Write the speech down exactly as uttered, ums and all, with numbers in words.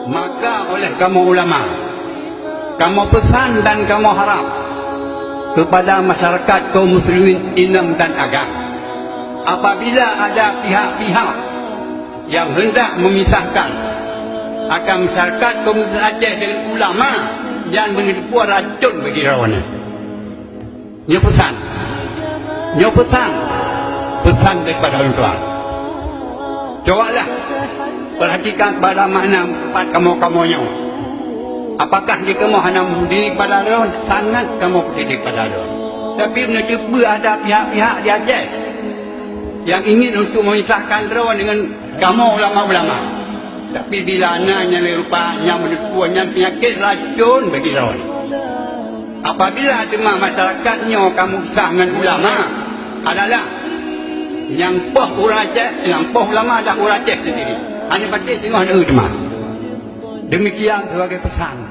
Maka oleh kamoe ulama, kamoe peusan dan kamoe harab keupada masyarakat kaum muslimin inong dan agam, apabila ada pihak-pihak nyang hendak memisahkan akan masyarakat kaum muslimin Aceh dengan ulama, nyan meuneupeue racun bagi droeneuh. Nyoe peusan. Nyoe peusan. Peusan daripada ulôn tuan. Cobalah perhatikan pada makna tempat kamoe-kamoe nyoe. Apakah di kamoe hana meudidik pada droe? Sangat kamoe meudidik pada droe. Tapi meunyoe teupeue ada pihak-pihak di Aceh nyang ingin untuk memisahkan droe dengan kamoe ulama-ulama. Tapi bila na nyang lé rupa nyang meuneupeue nyan peunyakét racun bagi droe. Apabila teuma masyarakat nyoe ka meusah ngon ulama, adalah nyang poh ureuëng Aceh, nyang poh ulama adalah ureuëng Aceh sendiri. Hana patéh singoh na teuma. Demikian sebagai pesan.